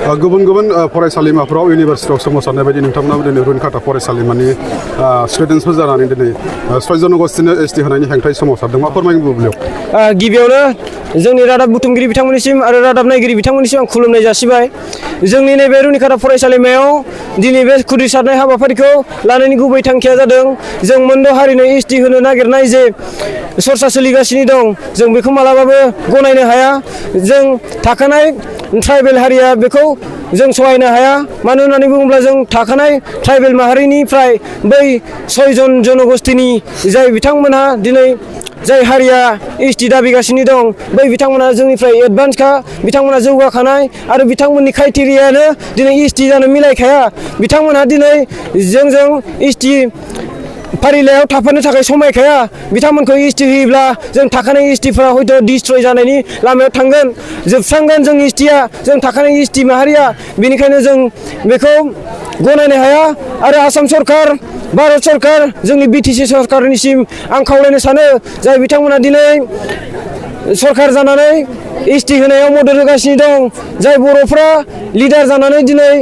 गुबुन गुबुन फरायसालिमाफोराव इउनिभारसिटियाव सोमावसारनाय बायदि नोंथांमोनाबो दिनै रुनिखाता फरायसालिमानि स्टुडेन्टसफोर जानानै दिनै 6 जनगोष्ठीनो एसटि होनायनि हेंथायै सोमावसारदों मा फोरमायगोन बुब्लियाव गिबियावनो जोंनि रादाब बुथुमगिरि बिथांमोननिसिम आरो रादाब नायगिरि बिथांमोननिसिम आं खुलुमनाय जासिबाय जोंनि नैबे रुनिखाता फरायसालिमायाव दिनै बे खुदिसारनाय हाबाफारिखौ लानायनि गुबै थांखिया जादों जों मोनद' हारिनो एसटि होनो नागिरनाय जे सरसा सोलिगासिनो दं जों बेखौ मालाबाबो गनायनो हाया जों थाखानाय ट्राइबेल हारिया बेखौ जों सहायनो हाया मानो होननानै बुङोब्ला जों थाखानाय ट्राइबेल माहारिनिफ्राय बै 6 जनगोष्ठीनि जाय बिथांमोनहा दिनै जाय हारिया एसटि दाबिगासिनो दं बै बिथांमोना जोंनिफ्राय एडभान्सखा बिथांमोना जौगाखानाय आरो बिथांमोननि क्राइटेरियानो दिनै एसटि जानो मिलायखाया बिथांमोनहा दिनै जोंजों एसटि फारिलाइयाव थाफानो थाखाय समायखाया बिथांमोनखौ एसटि होयोब्ला जों थाखानाय एसटिफ्रा हयथ' डिस्ट्रय जानायनि लामायाव थांगोन जोबस्रांगोन जों एसटिया जों थाखानाय एसटि माहारिया बेनिखायनो जों बेखौ गनायनो हाया आरो आसाम सरकार भारत सरकार जोंनि बिटिसि सरकारनिसिम आं खावलायनो सानो जाय बिथांमोना दिनै सरकार जानानै एसटि होनायाव मदद होगासिनो दं जाय बर'फ्रा लिडार जानानै दिनै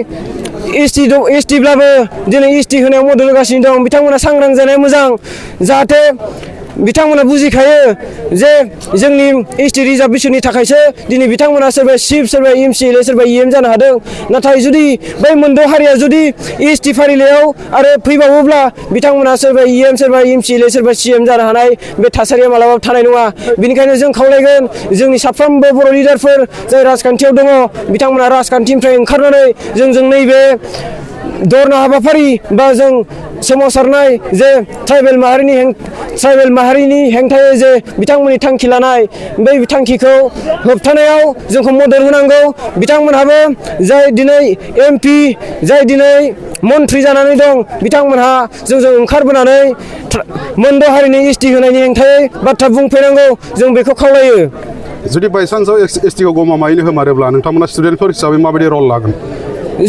एसटिब्लाबो दिनै एसटि होनायाव मदद होगासिनो दं बिथांमोना सांग्रां जानाया मोजां जाहाथे बिथांमोना बुजिखायो जे जोंनि एसटि रिजार्भेशननि थाखायसो दिनै बिथांमोना सोरबा चिफ सोरबा एमसिएलए सोरबा इएम जानो हादों नाथाय जुदि बै मोनद' हारिया जुदि एसटि फारिलाइयाव आरो फैबावोब्ला बिथांमोना सोरबा इएम सोरबा एमसिएलए सोरबा सिएम जानो हानाय बे थासारिया मालाबाबो थानाय नङा बेनिखायनो जों खावलायगोन जोंनि साफ्रोमबो बर' लिडारफोर जाय राजखान्थियाव दङ बिथांमोना राजखान्थिनिफ्राय ओंखारनानै जोंजों नैबे धरना हाबाफारि बा जों सोमावसारनाय जे ट्राइबेल माहारिनि हेंथायै जे बिथांमोननि थांखि लानाय बै थांखिखौ होबथानायाव जोंखौ मदद होनांगौ बिथांमोनहाबो जाय दिनै एमपि जाय दिनै मन्थ्रि जानानै दं बिथांमोनहा जोंजों ओंखारबोनानै मोनद' हारिनि एसटि होनायनि हेंथायै बाथ्रा बुंफैनांगौ जों बेखौ खावलायो जुदि बायसान्सआव एसटिखौ गमामायैनो होमारोब्ला नोंथांमोना स्टुडेन्टफोर हिसाबै माबायदि रल लागोन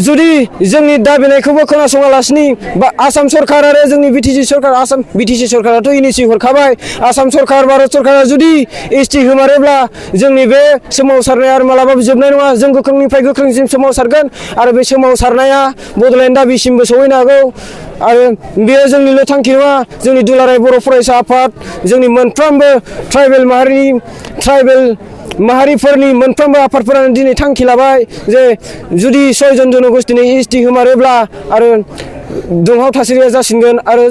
जुदि जोंनि दाबिनायखौबो खोनासङालासिनो बा आसाम सरकार आरो जोंनि बिटिसि सरकाराथ' इनिसियेटिभ हरखाबाय आसाम सरकार भारत सरकारा जुदि एसटि होमारोब्ला जोंनि बे सोमावसारनाया आरो मालाबाबो जोबनाय नङा जों गोख्रोंनिफ्राय गोख्रोंसिम सोमावसारगोन आरो बे सोमावसारनाया बड'लेण्ड दाबिसिमबो सहैनो हागौ आरो बेयो जोंनिल' थांखि नङा जोंनि दुलाराय बर' फरायसा आफाद जोंनि मोनफ्रोमबो ट्राइबेल माहारिफोरनि मोनफ्रोमबो आफादफोरानो दिनै थांखि लाबाय जे जुदि 6 जनगोष्ठीनि एसटि होमारोब्ला आरो दुंहाव थासारिया जासिनगोन आरो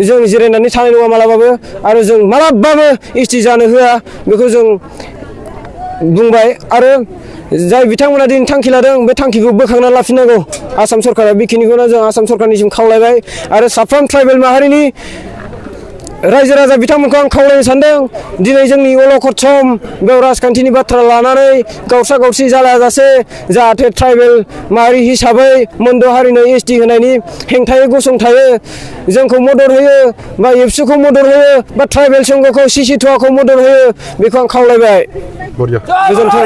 जों जिरायनानै थानाय नङा मालाबाबो आरो जों मालाबाबो एसटि जानो होआ बेखौ जों बुंबाय आरो जाय बिथांमोना दिनै थांखि लादों बे थांखिखौ बोखांना लाफिननांगौ आसाम सरकारा बेखिनिखौनो जों आसाम सरकारनिसिम खावलायबाय आरो साफ्रोम ट्राइबेल माहारिनि रायजो राजा बिथांमोनखौ आं खावलायनो सानदों दिनै जोंनि अलखद सम बेयाव राजखान्थिनि बाथ्रा लानानै गावस्रा गावस्रि जालाजासे जाहाथे ट्राइबेल माहारि हिसाबै मोनद' हारिनो एसटि होनायनि हेंथायै गसंथायो जोंखौ मदद होयो बा एबसुखौ मदद होयो बा ट्राइबेल संघखौ सिसिटुवाखौ मदद होयो बेखौ आं खावलायबाय गोजोन्थों